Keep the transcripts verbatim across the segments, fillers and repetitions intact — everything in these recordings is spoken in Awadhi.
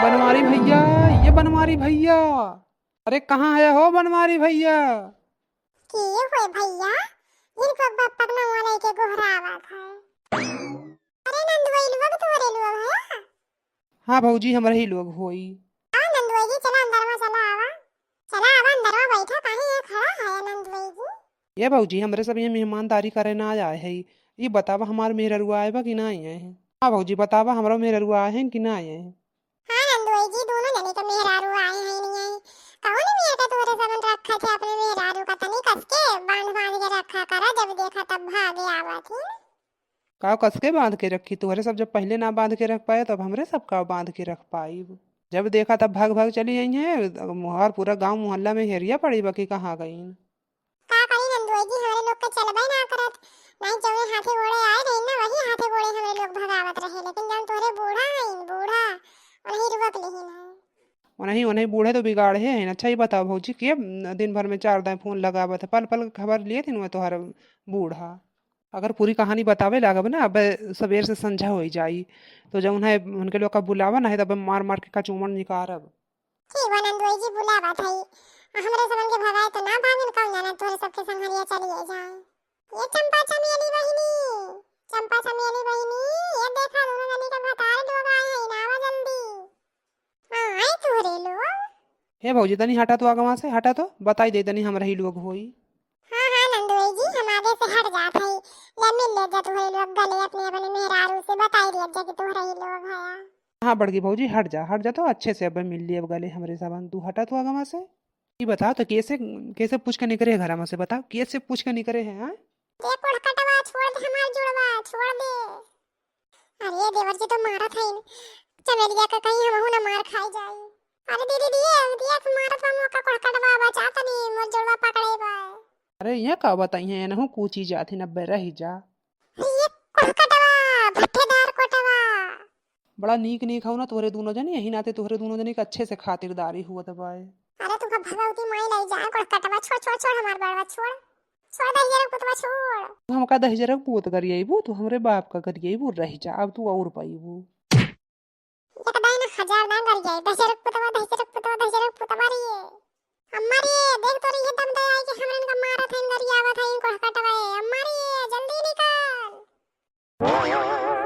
बनवारी भइया, ए बनवारी भइया, अरे कहाँ हया हो बनवारी भइया? के होय भइया, जिन को बप्पक नौवा लइके गोहरावत है? अरे नंदुआई लोग, तोहरे लोग है? हाँ भौजी, हमरे ही लोग होई। आ नंदुआई जी, चला अंदरवा चला आवा। चला आवा अंदरवा, बैठा, काहे यहाँ खड़ा है नंदुआई जी? ए भौजी, हमरे सब यहाँ मेहमानदारी करे ना आए है। ई बतावा, हमार मेहररुआ आए बा कि ना आए है? हाँ भौजी, बतावा, हमरो मेहररुआ आए हैं कि ना आए हैं? हाँ नंदुआई जी, दोनों जने के मेहरारू आए हैं नहीं आए। कौन मेहर का तोहरे सबन रखा थे अपने मेहरारू का, तनी कस के बांध बांध के रखा करा, जब देखा तब भागे आवत ही। काव कस के बांध के रखी? तोहरे सब जब पहिले ना बांध के रख पाए, तब हमरे सब काव बांध के रख पाइब? जब देखा तब भाग भाग चली आई हैं। अब मुहार पूरा गांव मोहल्ला में हेरिया पड़ी बा कि कहाँ गईं। का करी नंदुआई जी, हमरे लोग के चलबे ना करत। नहीं जौने हाथे गोड़े आए रही ना, वही हाथे गोड़े हमरे लोग भगावत रहे, लेकिन जौन तोहरे बूढ़ा हईन, बूढ़ा, उन्हीं रुवक लिहिन है। उन्हीं, उन्हीं बूढ़े तो बिगाड़े हैं। अच्छा, ई बताओ भौजी, के दिन भर में चार दाएं फोन लगावत है, पल पल खबर लिए दिन में तोहर बूढ़ा। अगर पूरी कहानी बतावे लागब ना, अब सबेर से संझा होइ जाई, तो जौन है उनके लोग का बुलावा, नहीं तो अब मार मार के कचूमर निकारब। ठीक बा नंदुआई जी, बुलावत हई। आ हमरे सबन के भगाए तो ना भागेन, कौन जाना तोहरे सबके संघरिया चलिए जाए। ए चंपा चमेली बहिनी, चंपा चमेली बहिनी, ए देखा दोनों जनी के भतार लोग आए हैं, आवा जल्दी। हाँ, आए तोहरे लोग। हे भौजी, तनी हटा तो आगवा से, हटा तो, बताई दे तनी हमरे ही लोग होई। हाँ, हाँ, नंदुआई जी, हम आगे से हट जात हई। ले मिल ले जा तोहरे लोग गले अपने अपने मेहरारू से, बताई दे जा कि तोहरे ही लोग है। हाँ बड़की भौजी, हट जा, हट जा तो अच्छे से अब मिल लिए गले हमरे सबन। तू हटा तो आगवा से। ई बताओ तो कैसे, कैसे पूछ के निकरे है घरा में से, बताओ कैसे पूछ के निकरे है, हाँ? ए कोढ़कटवा, छोड़ दे हमार जुड़वा, छोड़ दे। अरे देवर जी तो मारत हईन, चमेलिया का कहीं हमहू ना मार खाई जाई। अरे दीदी दिए, दिए से मारत बा मोका कोढ़कटवा, बचा तनी मोर जुड़वा पकड़े बा। अरे ये का बताई है, एनहू कूची जात ही नब्बे रही जा। ये कोढ़कटवा, भट्ठेदार कोटवा। बड़ा नीक नीक हौ ना तोहरे दूनो जनी, यही नाते तोहरे दूनो जनी के अच्छे से खातिरदारी हुवत बाए। अरे तुमका भगवती माई लाई जाए, कोढ़कटवा, छोड़, छोड़, छोड़ हमार बड़वा, छोड़। छोड़ दहिजरक पुतवा, छोड़। तू हमका दहिजरक पूत गरियइबू, तू हमरे बाप का गरियइबू, रहि जा, अब तू और पइबू। एक दाई ना हजार ना गरियाई, दहिजरक पुतवा, दहिजरक पुतवा, दहिजरक पुतवा रे। अम्मा रे, देख तोरी ये दम दे आई कि हमरन का मारत हईन, गरियावत हईन, कोढ़कटवा, अम्मा रे, जल्दी निकल।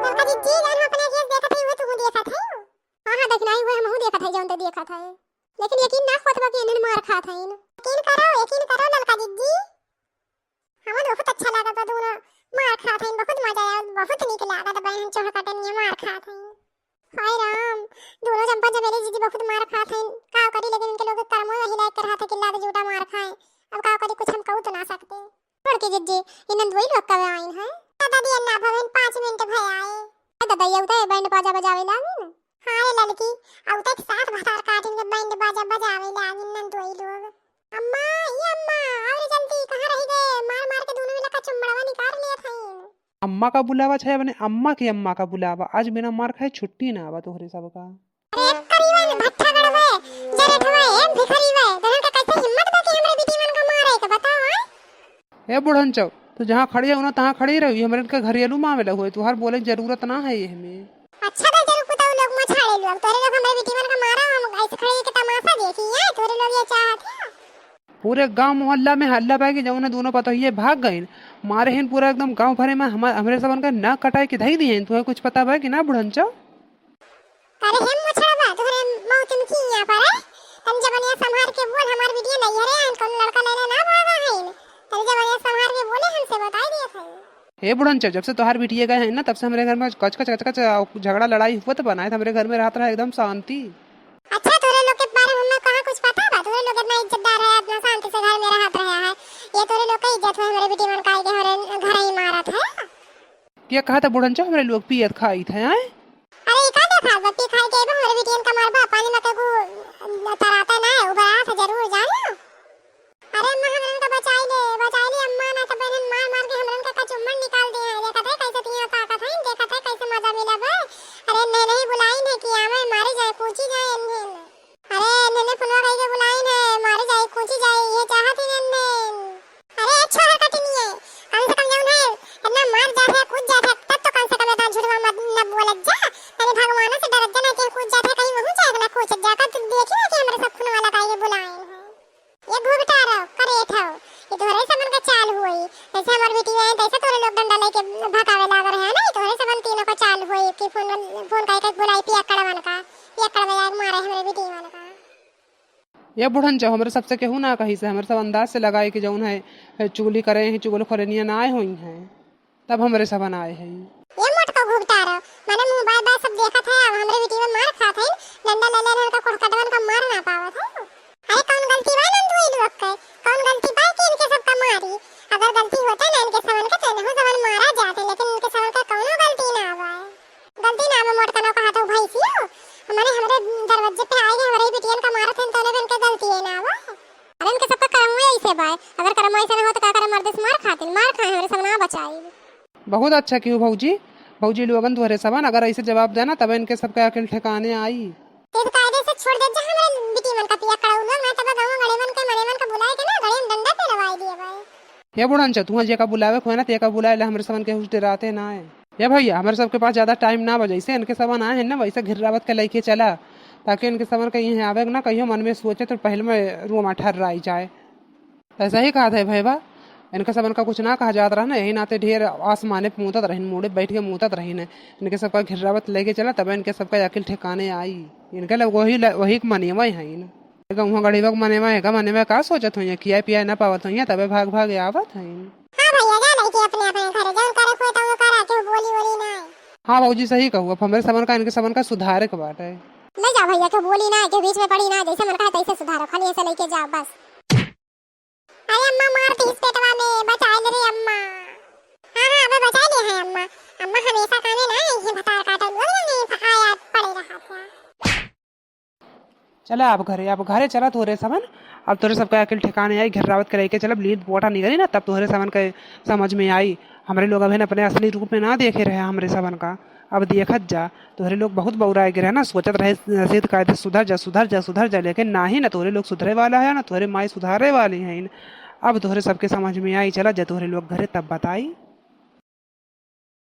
ललका जिज्जी, जौन हम अपने केस देखत हई, उहे तुहू देखत हई। हाँ, हाँ, दखिनाई उहे हमहू देखत हई, जौन ते देखत हई। लेकिन यकीन ना होत बा कि एनहन मार खात हईन। यकीन करो, यकीन करो ललका जिज्जी। हमन बहुत अच्छा लागत बा, दोनों मार खात हईन, बहुत मजा आया, बहुत नीक लागत बा, एनहन चोर कटनिया मार खात हईन। हाय राम, दोनों चंपा चमेली जिज्जी बहुत मार खात हईन, का करी, लेकिन इनके लोग के कर्मो यही लायक के रहत है कि लात जूता मार खाए। अब का करी, कुछ हम कहू तो ना सकते। छोड़ के जिज्जी, ये नंदुई लोग कब आइन है? दादी अन्ना भवन पाँच मिनट भय आए। आ दादा, ये उतारे बैंड बाजा बजावे लागिन। हाँ रे ललकी, आ उतारे के साथ भतार काटिन के बैंड बाजा बजावे लागिन नंदुई लोग। अम्मा, ये अम्मा, आओ रे जल्दी, कहाँ रहि गए? मार मार के दोनों मिला का चुम्बड़वा निकाल लेत हईन। अम्मा का बुलावा छै, अपने अम्मा के अम्मा का बुलावा। आज बिना मार खाए छुट्टी ना आवा तोहरे सबका। अरे करीबन भट्ठा गड़वे, जरेठवे, ए भिखरीवे, तोहन के कैसे हिम्मत बा कि हमरे बिटियन का मारे के, बताओ, हैं? ए बुढ़न चौ, तू जहाँ खड़ी है ना, तहाँ खड़ी रही, हमरे इनका घरेलू मामला हुए, तुहार बोले के जरूरत ना है ये हमें। अच्छा तो जरूर कुताऊ लोग मछाड़े लोग, तोहरे लोग हमरे बिटियन का मारा, हम ऐसे खड़े के तमाशा देखी है, तोहरे लोग ये चाहत है। पूरे गांव मोहल्ला में हल्ला बा कि जौन है दोनों पतोहिए भाग गईन। मारे हिन पूरा एकदम गांव भरे में हम-, हमरे सबन का नाक कटाए के धई दिए। तुम्हें कुछ पता बा कि ना बुढ़न चौ? अरे हे मुछड़वा, तोहरे मौत में की यहाँ पर है? तनी जबनिया संभार के बोल, हमार बिटिया नैहरे आइन, कौन लड़का लेने ना भागा है। तनी जबनिया संभार के बोले, हमसे बताई दिए थे। हे बुढ़न चौ, जब से तोहार बिटिया गए हैं ना, तब से हमरे घर में कच कच कच कच झगड़ा लड़ाई हुआ तो बनाए, हमरे घर में रहत रहा एकदम शांति। अच्छा, तोरे लोग के बारे में हमें कहाँ कुछ पता बा? तोरे लोग इतना इज्जतदार है, इतना शांति से घर में रहत रहा है। ये तोरे लोग का इज्जत है, हमारे बिटिया मन का आइके हमारे घर ही मारत है। क्या कहा था बुढ़न चौ, हमारे लोग पियत खाइत है, हैं? अरे, ये का देखा बा? पी खाई के बा, हमारे बिटियन का मारबा, पानी में के गु तराता ना है, उबरात है जरूर, जान लो। अरे अम्मा, हमरन का बचाई ले, बचाई ले अम्मा, ना तो बहन मार मार के हमरन का कचुम्मन निकाल दे हैं। देखत है कैसे तिया ताकत है, देखत है कैसे मजा मिला बा। अरे नहीं, नहीं बुलाई नहीं कि आवे, मारे जाए, कूची जाए इन्हें। अरे इन्हें फोनवा कई के बुलाई नहीं, मारे जाए, कूची जाए, ये चाहत ही नहीं। अरे अच्छा हरकत नहीं है, कम से कम जौन है, इतना मार जात है, कूद जात है, तब तो कम से कम इतना झूठवा मत न बोलत जा। अरे भगवान से डरत जा, नहीं तो पियक्कड़ बजाए के मारे हमरे बिटियन का। ये बुढ़न चौ, हमरे सबसे केहू ना कहिस है, हमरे सब अंदाज से लगाए कि जौन है, चुगली करे हैं, चुगलखोरनिया ना आए होइहैं, तब हमरे सबन आए हैं। ये मोटका घुघटार, माने mobile-vobile सब देखत है, अब हमरे बिटियन मार खात है, डंडा ले ले रहन का कुड़कटवन का मार ना पावत है। अरे कौन गलती बा नंदू ई लोग के? कौन गलती बा कि इनके सबका मारी? अगर गलती होते ना इनके सबन के, तो इनहू सबन मारा जाते, लेकिन इनके सबन का कौनो गलती ना बा। गलती ना बा मोटकनवा कहत हऊ भैंसियो, माने हमरे दरवाजे पे आए गए, हमरे ही बिटियन का मारत हैं, तो इनके गलती है ना बा। अरे इनके सबका करमवा ऐसे बा, अगर करमवा ऐसे ना हो तो का करे, मर्दे से मार खातिन, मार खाए, हमरे सब ना बचाई। बहुत अच्छा किहू भौजी, भौजी लोगन तोहरे सबन अगर ऐसे जवाब देना तब इनके सबके अकिल ठिकाने आई। ते तो कायदे से छोड़ दे जा हमरे बिटियन का पियक्कड़ लोग, ना तब गाँव गड़ेवन के मनेवन का बुलाए के ना गड़े में डंडा पे लवाई दिए भाई। हे बुढ़न चौ, तुहाँ जेका बुलावे को है ना, तेका बुलाए ला, हमरे सबन के कुछ डराते ना है। हे भैया, हमरे सबके पास ज्यादा time ना बा, जैसे इनके सबन आए हैं ना, वैसे घिर्रावत के लइके चला, ताकि इनके सबन के यहाँ आवे के ना कहियो मन में सोचे तो पहले में रोमा ठर्राई जाए। तो सही कहत है भैया, इनके सबन का कुछ ना कहा जात रहा ना, यही नाते ढेर आसमाने पे मूतत रहिन, मूड़े बैठ के मूतत रहिन। इनके सबका घिर्रावत लेके चला, तब इनके सबका अकिल ठिकाने आई। इनके लोग वही ल-, वही के मनेवा हैं ना। एका उहाँ गड़ीवा के मनेवा, एका मनेवा का सोचत होइहैं, खियाए पियाए ना पावत होइहैं, तबे भाग भाग आवत हैं। हाँ भैया, जा लइके अपने अपने घरे, जौन करे खोए तौन करा, केहू बोली वोली ना। हाँ भौजी, सही कहू, अब हमरे सबन का इनके सबन का सुधारे के बाटे। ले जा भैया, केहू बोली ना, केहू बीच में पड़ी ना, जैसे मन कहे तैसे सुधारो, खाली ऐसे लइके जाओ बस। अरे अम्मा, मार दीस पेटवा में, बचाए ले रे अम्मा। हाँ, हाँ, अबे बचाए ले हैं अम्मा। अम्मा हमेशा काने ना, यही भतार काटल लोग नहीं आया पड़े रहा था। चला अब घरे, अब घरे चला तोरे सबन, अब तोरे सबका अकिल ठिकाने आई, घिर्रावत के लइके चला, लीद बोटा निकली ना, तब तोरे सबन के समझ में आई। हमरे लोग अबहिन अपने असली रूप में ना देखे रहे हमरे सबन का, अब देखत जा, तोहरे लोग बहुत बौराए गिरे ना, सोचत रहे रसीद कायदे सुधर जा, सुधर जा, सुधर जा, लेकिन नाही ना, तोहरे लोग सुधरे वाला है ना तोहरे माई सुधारे वाली हैं। अब तोहरे सबके समझ में आई, चला जा तोहरे लोग घरे तब बताई।